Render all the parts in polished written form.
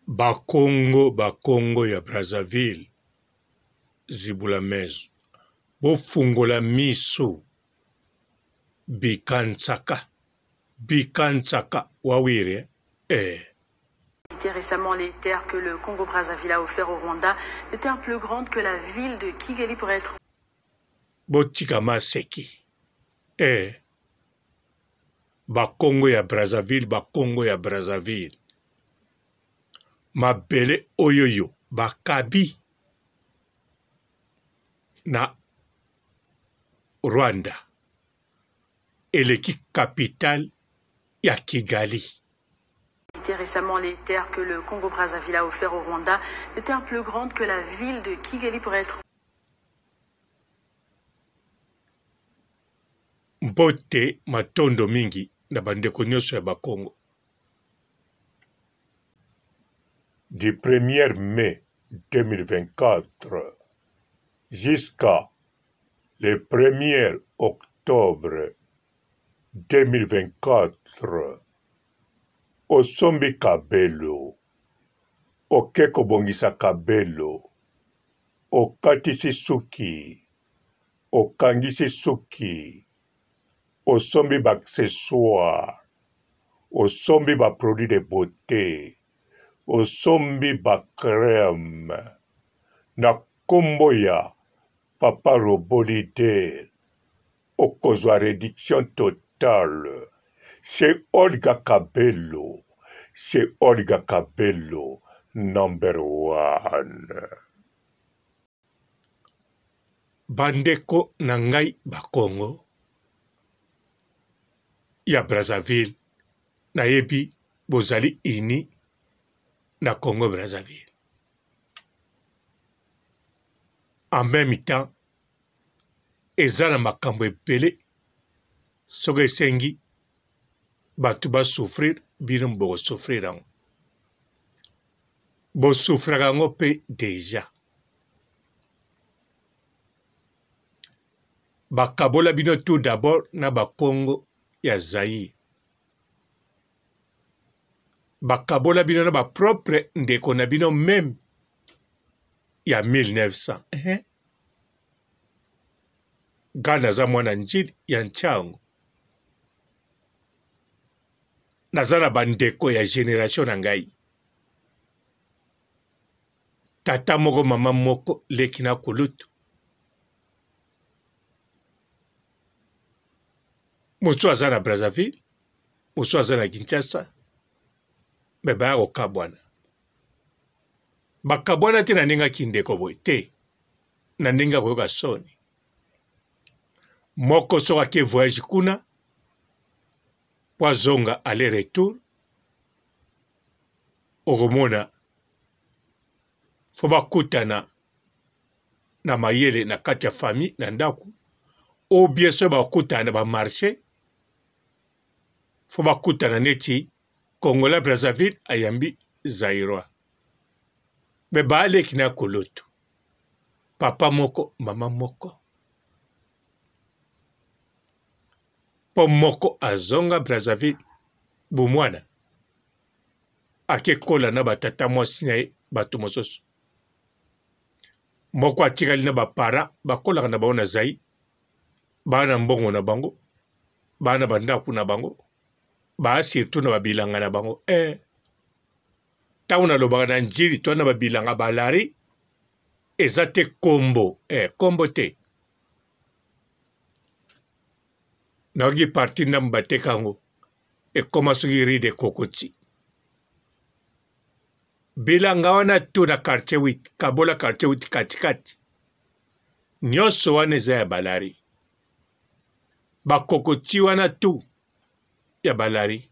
Bakongo bakongo ya Brazzaville zibula meso bofungola miso bikansaka bikansaka wawire eh. Récemment les terres que le Congo-Brazzaville a offert au Rwanda, des terres plus grandes que la ville de Kigali pourrait être. Botika maseki eh. Bakongo ya Brazzaville bakongo ya Brazzaville mabele oyoyo bakabi na Rwanda eleki capitale ya Kigali. Récemment les terres que le Congo-Brazzaville a offert au Rwanda, des terres plus grandes que la ville de Kigali pourrait être. Mbote matondo mingi na bandeko nyonso ya bakongo. Du 1er mai 2024 jusqu'à le 1er octobre 2024 osombi kabelo oke kobongisa kabelo okatisi suki okangisi suki osombi ba accessoires osombi ba produits de beaute osombi ba crème na kombo ya papa robot leader okozwa reduction totale chez Olga Kabelo chez Olga Kabelo number one. Bandeko na ngai ba Kongo ya Brazzaville nayebi bozali uni na Congo Brazzaville en meme temps eza na makambo ebele soki esengi bato ba souffrir bino boko souffrir yango bo souffraka yango mpe deja bakabola bino tout d'abord na bakongo ya Zaïre bakabola bino na ba propre ndeko na bino meme ya 1900 eh? Nga naza mwana Ndjili ya Ntshangu naza na bandeko ya generation na ngai tata moko mama moko leki na kulutu mosusu aza na Brazzaville mosusu aza na Kinshasa me baya kokabwana bakabwana te na ndenge ya kindeko boye te na ndenge ya koyoka soni moko soki ake voyage kuna mpo azonga aller retour okomona fo bakutana na mayele na kati ya famille na ndako ou bien soki bakutana na bamarché fo bakutana neti Congolais Brazzaville ayambi Zairois me baaleki na koloto papa moko mama moko mpo moko azonga Brazzaville bomwana akekola na batata mwasi na ye bato mosusu moko atikali na baparent bakolaka na bango na Zaïre baa na mbongo na bango baa na bandako na bango baa surtout na babilanga na bango eh. Ntango nalobaka na njili to na babilanga balari eza te kombo eh, kombo te nayoki parti ndambo bateka yango ekoma soki rue de kokoti bilanga wana to na quartier 8 kabola quartier 8 katikati nyonso wana eza ya balari bakokoti wana tu ya balari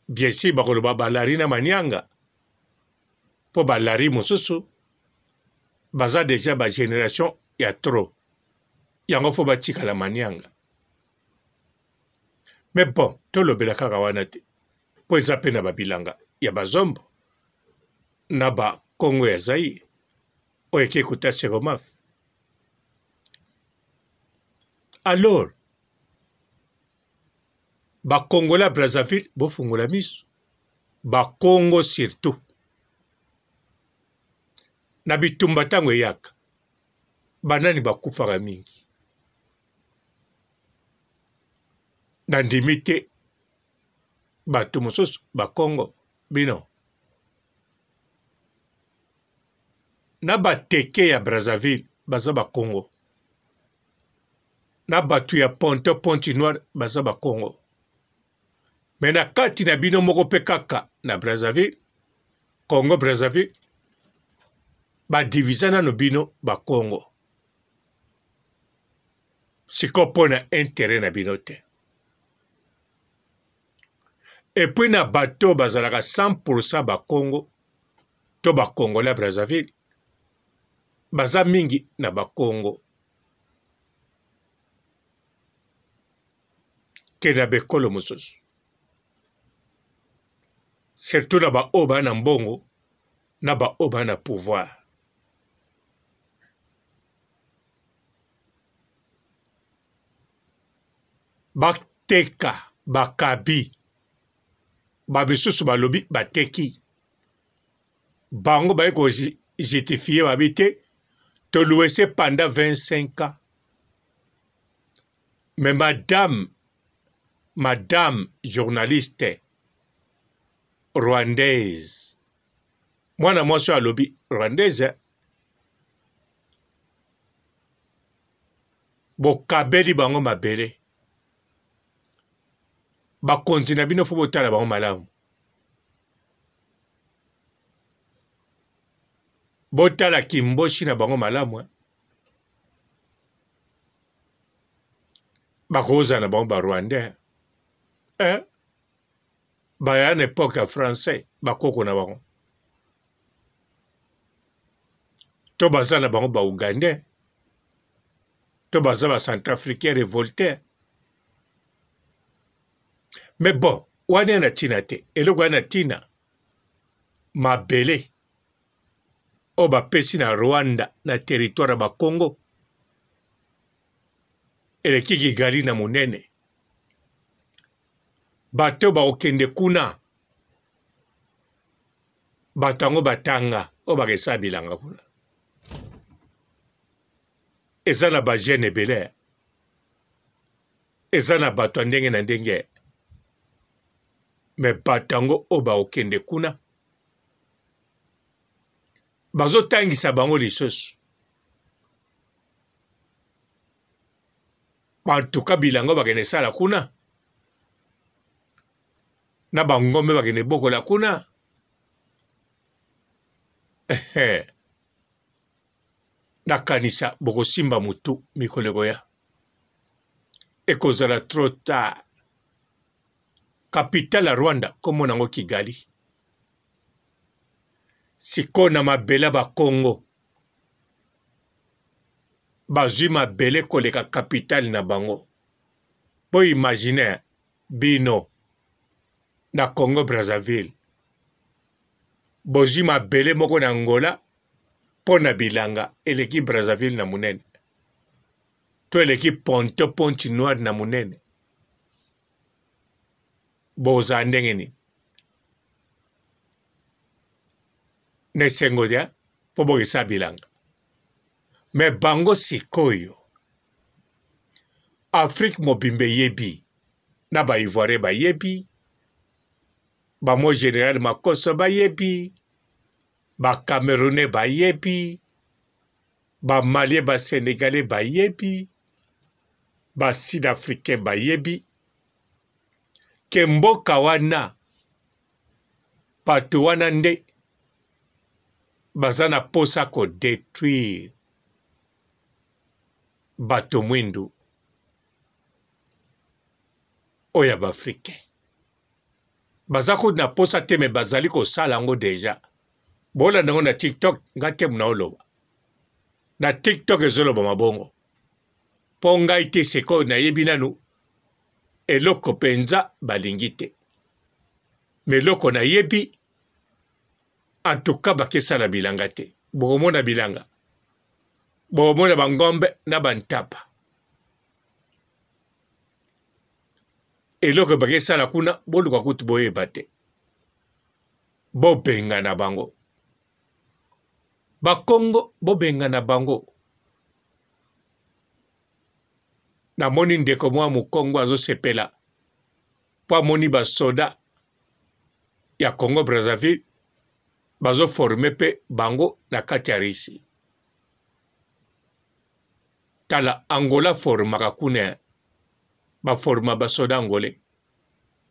bien sur bakoloba balari na manianga mpo balari mosusu baza deja ba generation ya trop yango fo batikala manianga mais bon tolobela kaka wana te mpo eza mpe na babilanga ya bazombo na bakongo ya zaire oyo eke kuta seromaf alors ba congolais ya Brazzaville bofungola miso. Bakongo surtout na bitumba ntango eyaka banani bakufaka mingi? Nandimi te bato mosusu bakongo bino na bateke ya Brazzaville baza bakongo na bato ya Ponto Pointe Noire baza bakongo me na kati na bino moko mpe kaka na Brazzaville Congo Brazzaville badivisa nano bino bakongo sikoyo mpo na interet na bino te epuis na bato bazalaka 100% bakongo to ba congolais ya Brazzaville baza mingi na ba Congo ke na bekolo mosusu surtout na baoyo baa na mbongo na baoyo baa na pouvoir. Bateka bakabi ba misusu balobi bateki bango baye ko justifier babi te toluese pendant 25 ans mais madame madame journaliste rwandaise mwana mwasi oyo alobi rwandaise bokabeli bango mabele bakonzi na bino fo botala bango malamu botala kimboshi na bango malamu eh? bakozala na bango ba rwandais eh? baya na epoque ya français bakoko na bango to baza na bango ba ougandais to baza ba centrafricain revolte mais bon wana ya na ntina te eloko ya na ntina mabele oyo bapesi na rwanda na territoire ya bakongo eleki kigali na monene bato bakokende kuna bato yango batanga oyo bakesala bilanga kuna eza na ba jeune ebele eza na bato ya ndenge na ndenge me bato yango oyo bakokende kuna bazotangisa bango lisusu bantuka bilanga bakende sala kuna na bangombe bakende bokola kuna Nakanisa bokosimba mutu mikolo ekoya. Ekozala trop tard. Capitale ya Rwanda kombo nango Kigali. Sikoyo na mabele ya ba Kongo bazwi mabele koleka capitale na bango. Bo imaginer bino na Congo Brazzaville bozwi mabele moko na Angola mpo na bilanga eleki Brazzaville na monene to eleki Ponto Pointe Noire na monene, bozala ndenge nini? Na esengo te mpo bokesa bilanga. Me bango sikoyo Afrique mobimba eyebi na ba Ivoirien bayebi, ba mo general Makoso bayebi, ba camerounais bayebi, ba malien ba senegalais bayebi, ba sud africain bayebi ke mboka wana bato wana nde baza na posa ko detruire bato mwindu oyo ya baafricain baza kutu na posa te me bazali kosala yango deja bolanda yango na tiktok nga te muna oloba na tiktok ezolobama bongo mpo ngai te sikoyo nayebi nanu eloko mpenza balingi te me eloko nayebi antuka bakesala bilanga te bokomona bilanga bokomona bangombe na bantaba eloko bakesala kuna boluka kutu boyeba te. Bobengana bango. Bakongo bobengana bango. Namoni ndeko mwa mokongo azosepela mpo amoni basoda ya Congo Brazzaville bazoforme mpe bango na kati ya Russie. Tala Angola formaka kuna baforma basoda angolais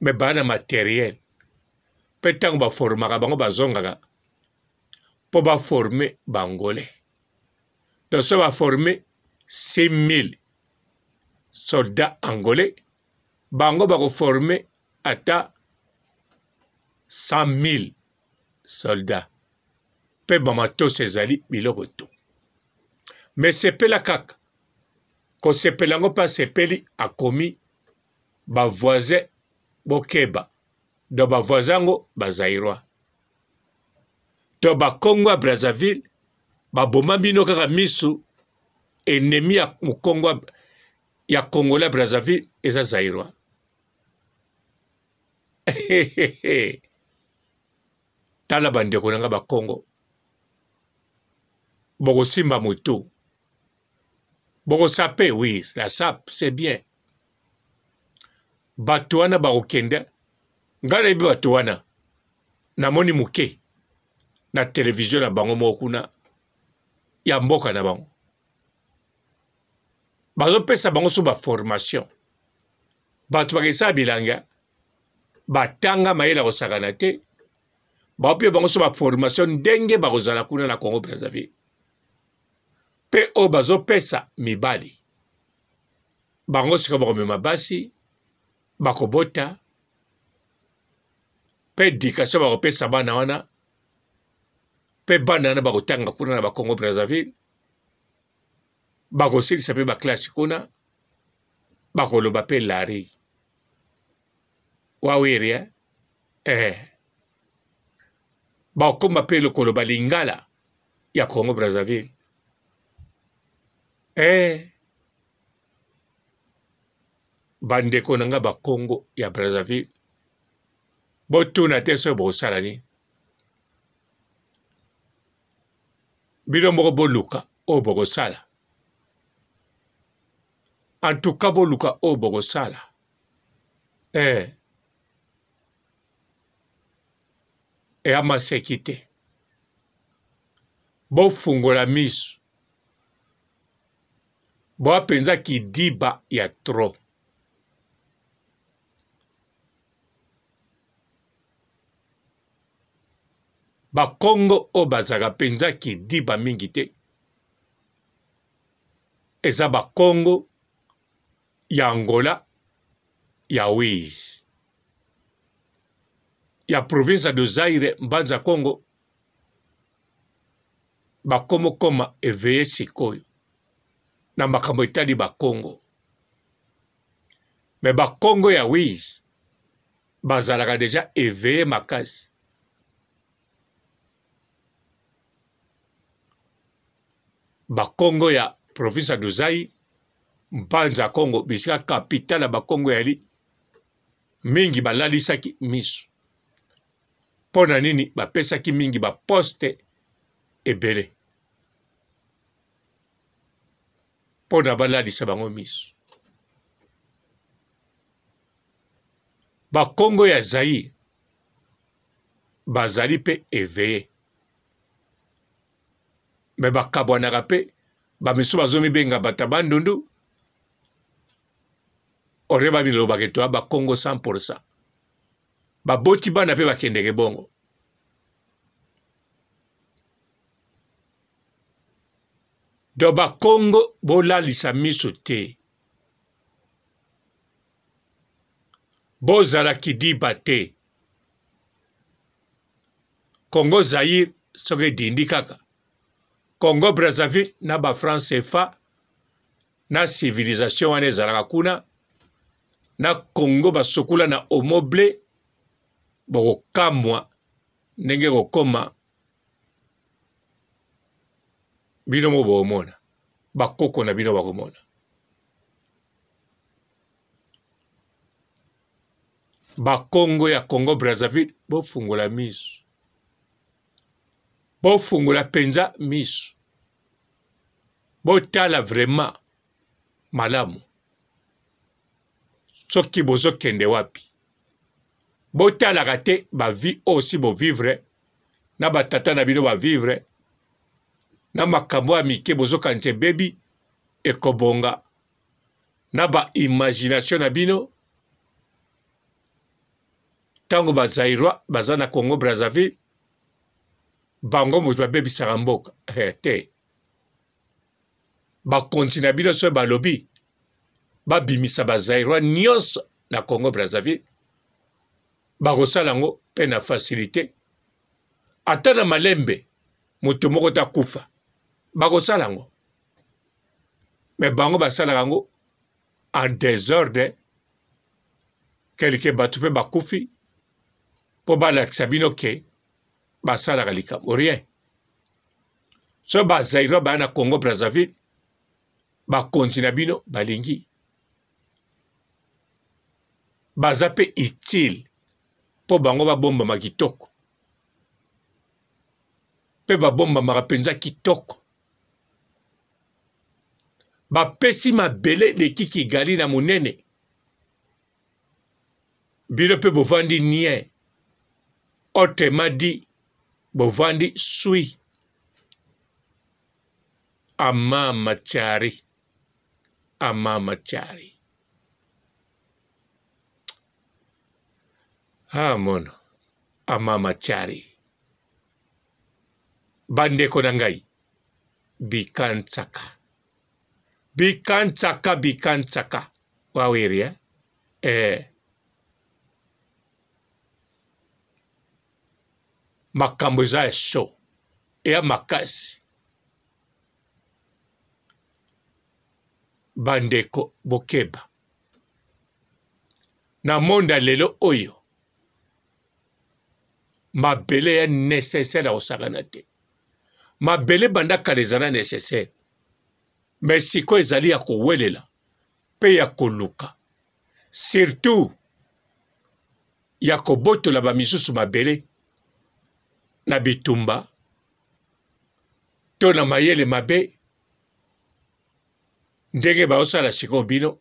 me baa na materiel mpe ntango baformaka bango bazongaka mpo baforme baangolais. Donc so baforme 6000 soldats angolais, bango bakoforme ata 100 000 soldats mpe bamatosi ezali biloko to me sepela kaka kosepela yango mpe asepeli akomi bavoisin bokeba do bavoisin yango bazairois to bakongo ya Brazzaville baboma bino kaka misu ennemi ya mokongo ya Congolais ya Brazzaville eza Zaïrois. Tala bandeko na nga bakongo, bokosimba motu, bokosape, oui, la sape c'est bien. Bato wana bakokende, ngai nayebi bato wana, namoni moke na televizio na bango moko kuna ya mboka na bango, bazopesa bango so baformation. Bato bakesala bilanga, batanga mayele ya kosakana te, baopia bango so baformation ndenge bakozala kuna na Congo Brazzaville. Mpe oyo bazopesa mibali bango sika bakomema basi, bakobota mpe education bakopesa bana wana, mpe bana wana bakotanga kuna na bakongo Brazzaville, bakosilisa mpe baklasi kuna, bakoloba mpe lari waweria eh. Bakoma mpe koloba lingala ya Congo Brazzaville eh. Bandeko na nga bakongo ya Brazzaville, botuna te soki bokosala nini, bino moko boluka oyo bokosala. En tout cas boluka oyo bokosala eh. Eya maseki te, bofungola misu, boa mpenza kidiba ya trop. Bakongo oyo bazalaka mpenza kidiba mingi te eza bakongo ya Angola ya Uige ya province do Zaire Mbanza Kongo bakomokoma eveye sikoyo na makambo etali bakongo me bakongo ya Uige bazalaka deja eveye makasi. Bakongo ya province ya Duzai Mpanza Kongo bisika capitale ya bakongo yali mingi balalisaki miso mpo na nini bapesaki mingi baposte ebele mpo na balalisa bango miso. Bakongo ya Zaire bazali mpe eveye me bakabwanaka mpe bamisusu bazomibenga bato ya Bandundu ore bamilobaka etoya bakongo 100%. Baboti bana mpe bakendeke bongo. Do bakongo bolalisa miso te, bozala kidiba te. Congo Zaire soki edindi kaka Congo Brazzaville na ba franc CFA na civilisation wana ezalaka kuna na Congo basukula na omo ble, bokokamwa ndenge kokoma bino mo bokomona bakoko na bino bakomona. Bakongo ya Congo Brazzaville bofungola miso. Bofungola mpenza miso. Botala vraiment malamu soki bozokende wapi. Botalaka te ba vie oyo si bo vivre na ba tata na bino ba vivre na makambo ya mike bozokanisa ebebi ekobonga na ba imagination na bino ntango ba Zairois baza na Congo Brazzaville bango moto babebisaka mboka eh, te bakonzi na bino soki balobi babimisa ba Zairois nyonso na Congo Brazzaville bakosala yango mpe na facilite ata na malembe moto moko te akufa bakosala yango me bango basalaka yango en desordre kelke bato mpe bakufi mpo balakisa bino ke basalaka likambo rien so ba zaïrois baya na Congo Brazzaville bakonzi na bino balingi baza mpe utile mpo bango babombama kitoko mpe babombamaka mpenza kitoko bapesi mabele eleki Kigali na monene bino mpe bovandi nien autrement dit bovandi sui amama chari amama chari ah mono amama chari bandeko na ngai bikantsaka bikantsaka bikantsaka waweri eh? Eh. Makambo eza ya show eya makasi bandeko bokeba na monde ya lelo oyo mabele ya necessaire ya kosakana te mabele banda kala ezala necessaire me sikoyo ezali ya kowelela mpe ya koluka surtout ya kobotola ba misusu mabele na bitumba to na mayele mabe ndenge baosala sikoyo bino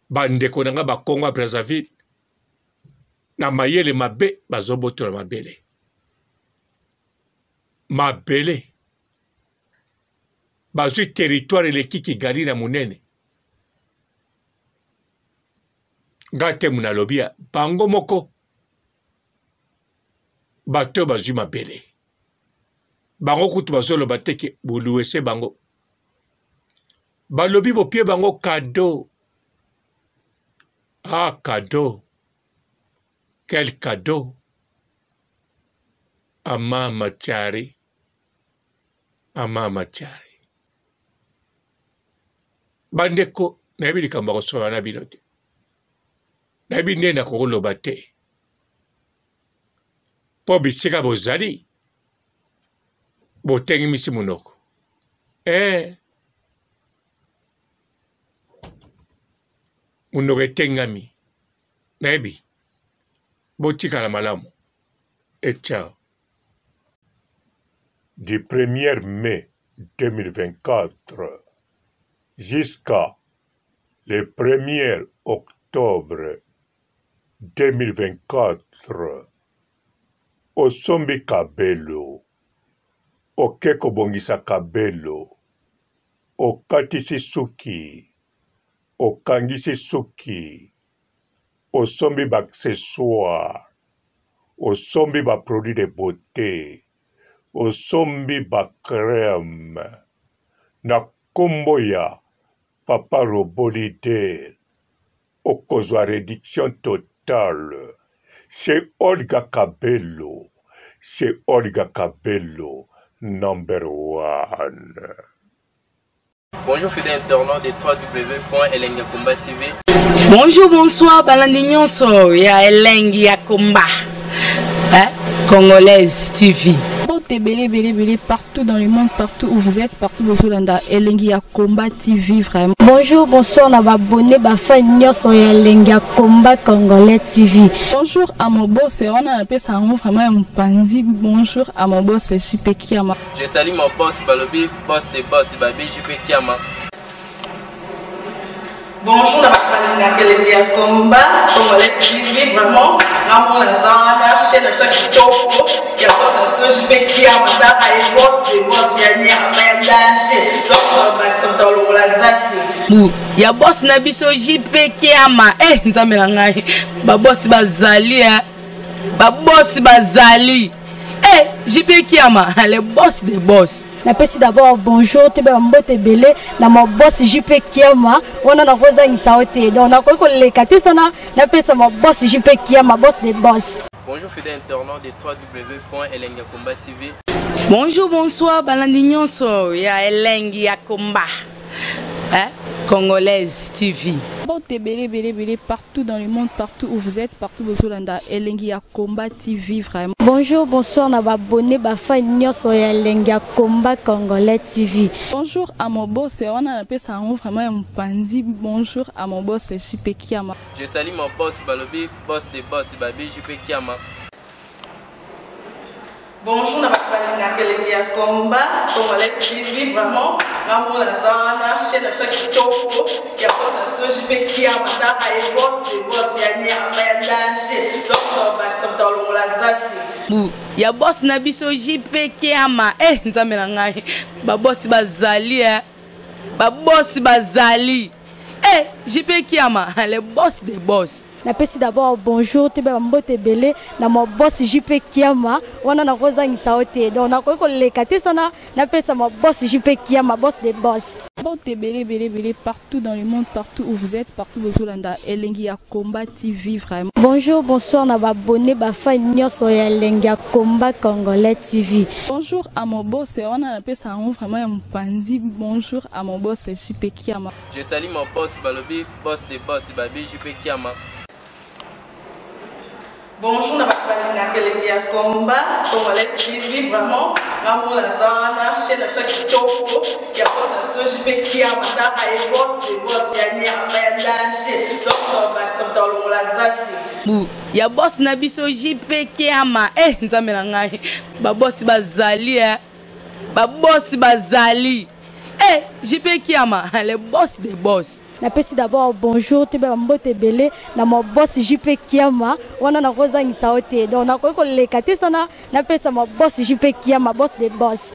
bandeko na nga bakongo ya Brazzaville na mayele mabe bazobotola mabele mabele bazwi territoire eleki Kigali na monene nga te nalobi ya bango moko bato oyo bazwi mabele bango kutu bazoloba te ke boluese bango balobi bopie bango kado ah kado quel cadeau amama chari amama chari Bandeko, nayebi likambo ya kosolola na bino te. Nayebi nde nakokoloba te. Mpo bisika bozali, botengemisi monoko. Eh, monoko etengami. Nayebi. Botikala malamu. Et ciao. Du 1er mai 2024 jusqu'à le 1er octobre 2024, osombi kabelo, oke kobongisa kabelo, okatisi suki, okangisi suki, osombi ba accessoires, osombi ba produits de beaute, osombi ba crème na kombo ya papa robot leader okozwa reduction totale chez Olga Kabelo chez Olga Kabelo number one. Bonjour fidèles internautes de www.elengiyakomba TV. Bonjour, bonsoir, balandi nyonso ya Elengi ya Komba. Hein? Congolaise TV. Mbote ebele ebele ebele partout dans le monde, partout où vous êtes, partout bozolanda Elengi ya Combat TV vraiment. Bonjour, bonsoir na ba abonné ba fan nyonso ya Elengi ya Combat Congolais TV. Bonjour à mon boss, wana napesa yango vraiment ya mopanzi. Bonjour à mon boss JP Kiama. Je salue mon boss balobi boss de boss babi JP Kiama. Bonjour na bato balingaka elengi ya combat congolais TV vraiment ngamona naza wana chaîne na biso ya kitoko ya boss na biso JP Kiama tala ye boss de boss ya nyama ya danger donc bakisa moto alongola zaki bu ya boss na biso JP Kiama eh nzambe na ngai ba boss bazali eh ba boss bazali eh JP Kiama le boss de boss. Napesi d'abord bonjour toyeba mbote ebele na ma boss JP Kiama wana nakozangisa yo te donc nakoki koleka te sana napesa ma boss JP Kiama boss de boss. Bonjour fidèle internaute de www.elengiyakomba TV. Bonjour, bonsoir, balandi nyonso ya Elengi ya Combat. Hein? Congolaise TV. Mbote ebele ebele ebele partout dans le monde, partout où vous êtes, partout bozolanda Elengi ya Combat TV vraiment. Bonjour, bonsoir na ba abonné ba fan nyonso ya Elengi ya Combat Congolais TV. Bonjour à mon boss, wana napesa yango vraiment ya mopanzi. Bonjour à mon boss JP Kiama. Je salue mon boss balobi boss de boss babi JP Kiama. Bonjour na bato balingaka elengi ya combat congolais TV vraiment ngamona naza wana chaîne na biso ya kitoko ya boss na biso JP Kiama tala ye boss de boss ya nyama ya danger donc bakisa moto alongola zaki bu ya boss na biso JP Kiama eh nzambe na ngai ba boss bazali eh ba boss bazali eh JP Kiama le boss de boss. Napesi d'abord bonjour toyeba mbote ebele na ma boss JP Kiama wana nakozangisa yo te donc nakoki koleka te sana napesa ma boss JP Kiama boss de boss. Mbote ebele ebele ebele partout dans le monde, partout où vous êtes, partout bozolanda Elengi ya Combat TV vraiment. Bonjour, bonsoir na ba abonné ba fan nyonso ya Elengi ya Combat Congolais TV. Bonjour à mon boss, wana napesa yango vraiment ya mopanzi. Bonjour à mon boss JP Kiama. Je salue mon boss balobi boss de boss babi JP Kiama. Bonjour na bato balingaka elengi ya combat congolais TV vraiment ngamona naza wana chaîne na biso ya kitoko ya boss na biso JP Kiama tala ye boss de boss ya nyama ya danger donc bakisa moto alongola zaki bu ya boss na biso JP Kiama eh nzambe na ngai ba boss bazali eh ba boss bazali eh JP Kiama le boss de boss. Napesi d'abord bonjour toyeba mbote ebele na ma boss JP Kiama wana nakozangisa yo te donc nakoki koleka te sana napesa ma boss JP Kiama boss de boss.